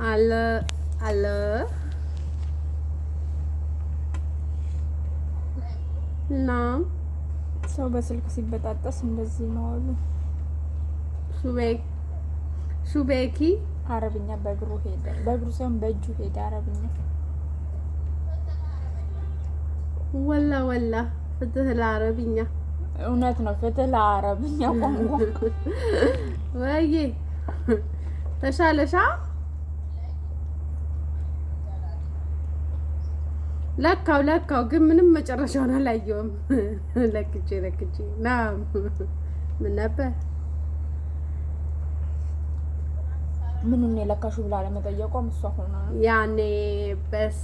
አለ አለ። እና ሰው በስልክ ሲበጣጠስ እንደዚህ ነው አሉ። ሹቤኪ። አረብኛ በእግሩ ሄደ፣ በእግሩ ሳይሆን በእጁ ሄደ አረብኛ። ወላ ወላ ፍትህ ለአረብኛ። እውነት ነው። ፍትህ ለአረብኛ ቋንቋ። ወይዬ ተሻለሻ? ለካው ለካው ግን ምንም መጨረሻውን አላየውም። ለክቼ ለክቼ ና ምን ነበር? ምኑን የለካሹ ብላ ለመጠየቋም እሷ ሆና ነው። ያኔ በስ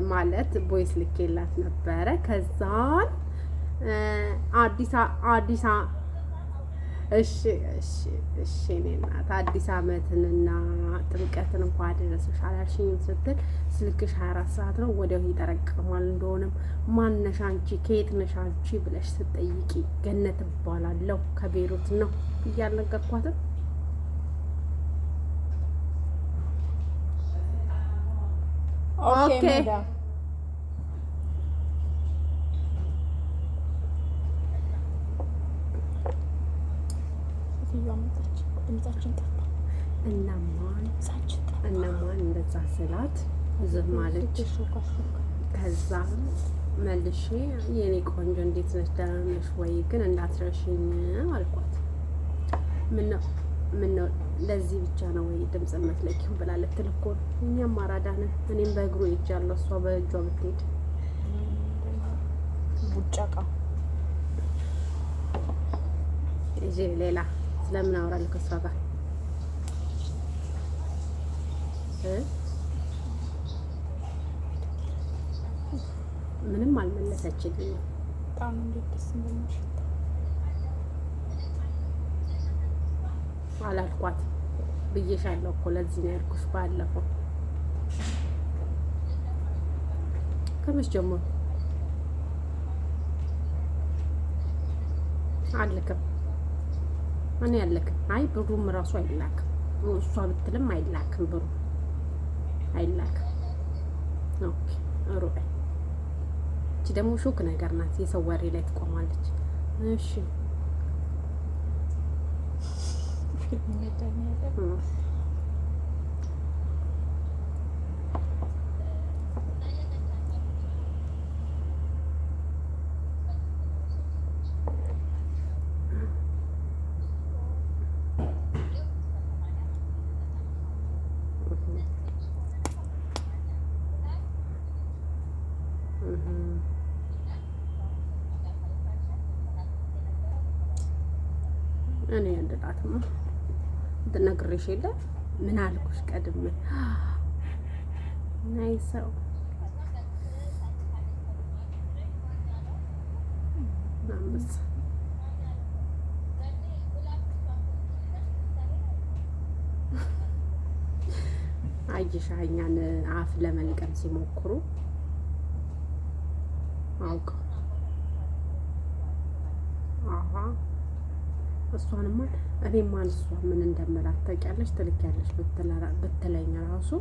ማለት voice ልኬላት ነበረ። ከዛን አዲስ አዲስ እሺ እሺ እሺ እኔ እናት አዲስ አመትንና ጥምቀትን እንኳን አደረሰሽ አላልሽኝም ስትል ስልክሽ 24 ሰዓት ነው ወዲያው ይጠረቅማል። እንደሆነም ማነሽ አንቺ፣ ከየት ነሽ አንቺ ብለሽ ስትጠይቂ ገነት እባላለሁ ከቤሩት ነው ብዬ አልነገርኳትም? Okay. Okay. Madam. ሴትዮዋ መጣች። ድምጻችን ጠፋ። እናማን ድምጻችን ጠፋ። እናማን እንደዛ ስላት ዝም አለች። ሾካ። ከዛ መልሼ የኔ ቆንጆ እንዴት ነሽ? ደህና ነሽ ወይ? ግን እንዳትረሽኝ አልኳት። ምነው ምነው ለዚህ ብቻ ነው ወይ ድምፅ የምትለኪው ብላ ልትል እኮ ነው። እኛም አራዳ ነን። እኔም በእግሩ ሄጃለሁ፣ እሷ በእጇ ብትሄድ። ቡጨቃ። እዚህ ሌላ ስለምን አወራለሁ ከእሷ ጋር እ? ምንም አልመለሰችልኝም። በጣም እንዴት ደስ እንደሚሸት። አላልኳት ብዬሻለሁ እኮ፣ ለዚህ ነው ያልኩሽ። ባለፈው ከመች ጀምሮ አልክም፣ እኔ አልክም። አይ ብሩም እራሱ አይላክም። እሷ ብትልም አይላክም፣ ብሩ አይላክም። Okay ሩቅ። እቺ ደግሞ ሾክ ነገር ናት። የሰው ወሬ ላይ ትቆማለች። እሺ። መድኃኒዓለም። እኔ ያንድላትማ ነግሬሽ የለ? ምን አልኩሽ ቀድሜ? ናይ ሰው አንበሳ። አየሽ እኛን አፍ ለመልቀም ሲሞክሩ አውቀው። አሀ እሷንማ እኔማ እሷ ምን እንደምላት ታውቂያለሽ? ትልኪያለሽ ብትለኝ ራሱ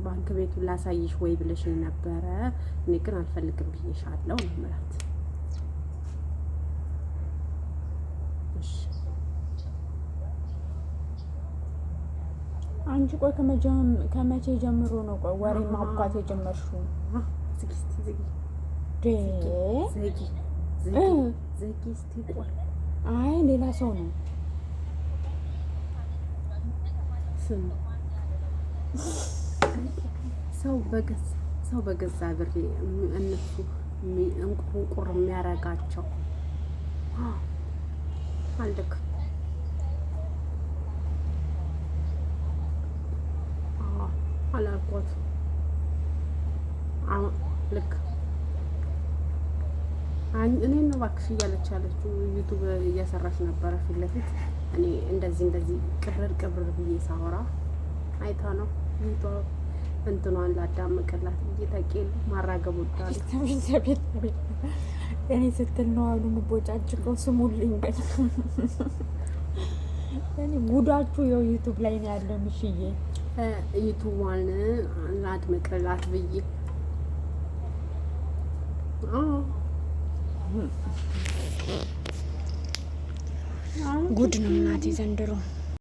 ባንክ ቤቱን ላሳይሽ ወይ ብለሽኝ ነበረ። እኔ ግን አልፈልግም ብዬሻለሁ ነው የምላት። እሺ። አንቺ ቆይ ከመቼ ጀምሮ ነው ቆይ ወሬ ማብኳት የጀመርሽው? ዝጊ እስቲ፣ ዝጊ። ዴ ዝጊ ዝጊ ዝጊ እስቲ ቆይ። አይ ሌላ ሰው ነው። ስም ሰው በገዛ ብሬ እነሱ እንቁር የሚያረጋቸው አልክ። አላልኳት። አሁን ልክ እኔን ነው እባክሽ እያለች ያለችው። YouTube እየሰራች ነበረ ፊት ለፊት። እኔ እንደዚህ እንደዚህ ቅብርር ቅብርር ብዬ ሳወራ አይታ ነው። YouTube እንትኗን ላዳምቅላት ብዬ ታውቂ ማራገብ ወዳለሁ። ቤት ቤት እኔ ስትል ነው አሉ ምቦጫጭቀው። ስሙልኝ ግን እኔ ጉዳችሁ የው YouTube ላይ ነው ያለው። ምሽዬ YouTube ዋን ላድምቅላት ብዬ አዎ። ጉድ ነው እናቴ ዘንድሮ።